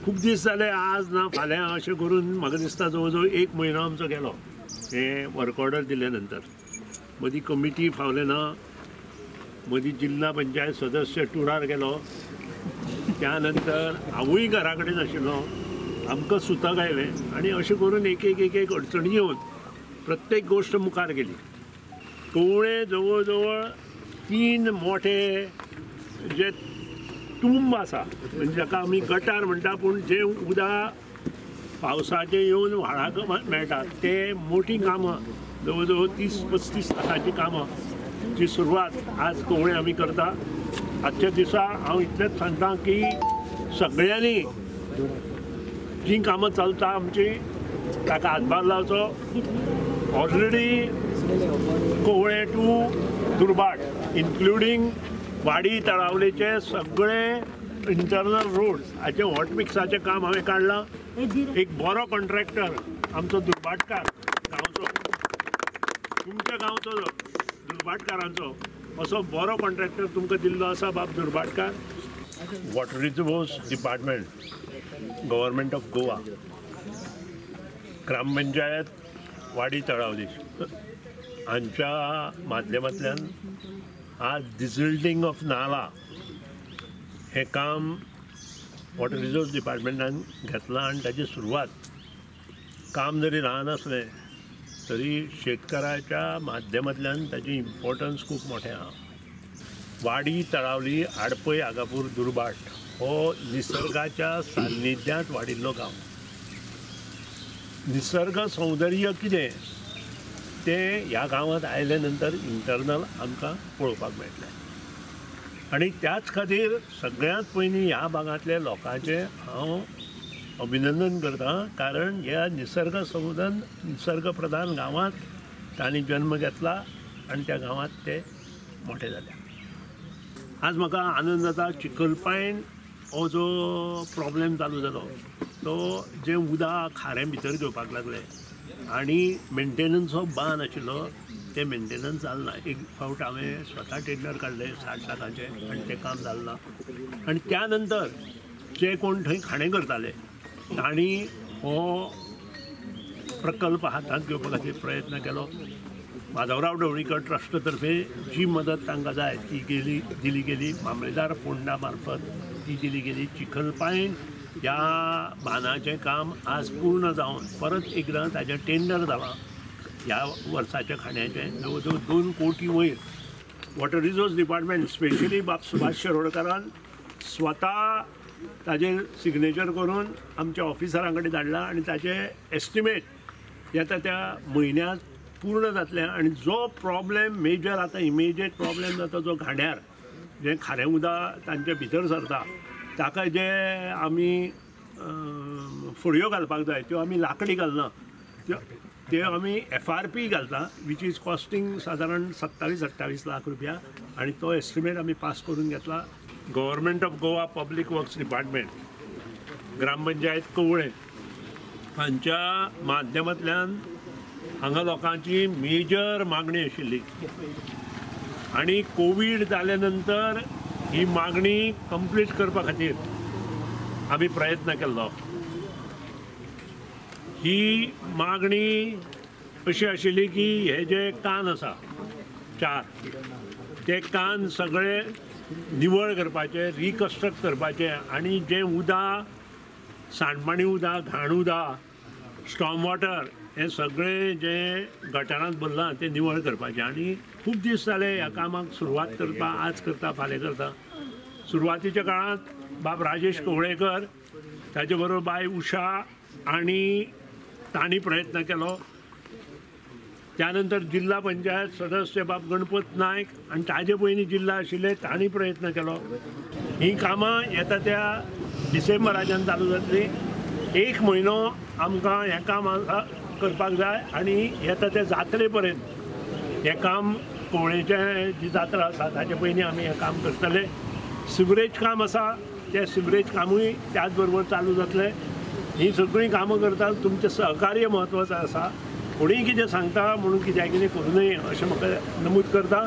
खूब दीस जाले आज ना फाल्यां अशें करून म्हाका दिसता जवळ जवळ एक म्हयनो आमचो गेलो हे वर्क ऑर्डर दिले नंतर. मदीं कमिटी फावले ना, मदीं जिल्हा पंचायत सदस्य टुरार गेलो, त्या नंतर हांवूय घरा कडेन आशिल्लो, आमकां सुतक आयलें आनी अशें करून एक एक एक एक अडचणी येवन प्रत्येक गोश्ट मुखार गेली. कवळें जवळ जवळ 3 मोठे जे तुंब आसा, म्हणजे जाका आमी गटार म्हणटा, पूण जे उदक पावसाचें येवन व्हाळाक मेळटा ते मोठी कामां जवळ जवळ 30-35 लाखांची कामां जी सुरवात आज कवळें आमी करता. आजच्या दिसा हांव इतलेंच सांगता की सगळ्यांनी जी कामां चलता आमची ताका हातभार लावचो. Already Kavlem to Durbhat including वाडी तळावलेचे सगळे इंटरनल रोड हाचें हॉट मिक्साचें काम हांवें काडलां. एक बरो कॉन्ट्रॅक्टर आमचो दुर्भाटकार गांवचो, तुमच्या गांवचो दुर्भाटकारांचो असो बरो कॉन्ट्रॅक्टर तुमकां दिल्लो आसा बाब Durbhatkar. Water resource department, government of Goa, gram panchayat Wadi Talavali हांच्या माध्यमांतल्यान आज डिसिल्टींग ऑफ नाला हें काम वॉटर रिसोर्स डिपार्टमेंटान घेतलां आनी ताची सुरवात काम जरी ल्हान आसलें तरी शेतकाराच्या माध्यमांतल्यान ताची इम्पॉर्टन्स खूब मोठें आसा. वाडी तळावली आडपय आगापूर दुर्भाट हो निसर्गाच्या सान्निध्यांत वाडिल्लो गांव. निसर्ग सौंदर्य कितें तें ह्या गांवांत आयले नंतर इंटरनल आमकां पळोवपाक मेळटलें आनी त्याच खातीर सगळ्यांत पयलीं ह्या भागांतल्या लोकांचें हांव अभिनंदन करता, कारण ह्या निसर्ग संवदन निसर्ग प्रधान गांवांत तांणी जन्म घेतला आनी त्या गांवांत ते मोठे जाले. आज म्हाका आनंद जाता चिखलपायन हो जो प्रॉब्लेम चालू जालो तो जें उदक खारें भितर घेवपाक लागलें आनी मेंटेनन्स ऑफ बांद आशिल्लो तें मेंटेनन्स जालें ना. एक फावट हांवें स्वता टेंडर काडलें 60 लाखांचें आनी तें काम जालें ना. आनी त्या नंतर जे कोण थंय खाणें करताले तांणी हो प्रकल्प हातांत घेवपा खातीर प्रयत्न केलो. माधवराव ढवळीकर ट्रस्ट तर्फे जी मदत तांकां जाय ती गेली दिली गेली, मामलेदार फोंडा मार्फत ती दिली गेली. चिखलपायन ह्या बांदाचें काम आज पूर्ण जावन परत एकदां ताचें टेंडर जालां ह्या वर्साच्या खाण्याचें जवळ जवळ 2 कोटी वयर. वॉटर रिसोर्स डिपार्टमेंट स्पेशली बाब सुभाष शिरोडकारान स्वता ताजेर सिग्नेचर करून आमच्या ऑफिसरां कडेन धाडला आनी ताचें एस्टिमेट येता त्या म्हयन्यांत पूर्ण जातलें. आनी जो प्रॉब्लेम मेजर आतां इमिजिएट प्रॉब्लेम जाता जो घाण्यार जें खारें उदक तांचे भितर सरता ताका जे आमी फळयो घालपाक जाय त्यो आमी लाकडी घालना, त्यो आमी FRP घालता which is costing सादारण 27-28 लाख रुपया आनी तो एस्टिमेट आमी पास करून घेतला. Government of Goa public works department, gram panchayat Kavlem हांच्या माध्यमांतल्यान हांगा लोकांची मेजर मागणी आशिल्ली आनी कोवीड जाल्या नंतर ही मागणी कंप्लीट करपा खातीर आमी प्रयत्न केल्लो. ही मागणी अशी आशिल्ली की हे जे कान आसा 4 ते कान सगळे निवळ करपाचे, रिकन्स्ट्रक्ट करपाचे आनी जें उदक सांडपाणी उदक, घाण उदक, स्टॉर्म वॉटर हें सगळें जें गटारांत भरलां तें निवळ करपाचें. आनी खूब दीस जाले ह्या कामाक सुरवात करपा, आज करता फाल्यां करता. सुरवातीच्या काळांत बाब राजेश कवळेकर ताचे बरोबर बाय उषा आनी तांणी प्रयत्न केलो. त्यानंतर जिल्हा पंचायत सदस्य बाब गणपत नायक आनी ताजे पयलीं जिल्हा आशिल्ले तांणी प्रयत्न केलो. ही कामां येता त्या डिसेंबराच्यान चालू जातली. एक म्हयनो आमकां हें काम करपाक जाय आनी येता ते जात्रे पर्यंत हें काम कवळेचें जी जात्रा आसा ताचे पयलीं आमी हें काम करतले. सिवरेज काम आसा तें सिवरेज कामूय त्याच बरोबर चालू जातलें. ही सगळीं कामां करता तुमचें सहकार्य म्हत्वाचें आसा. कोणीय कितें सांगता म्हणून कित्याक कितें करूं नये अशें म्हाका नमूद करता.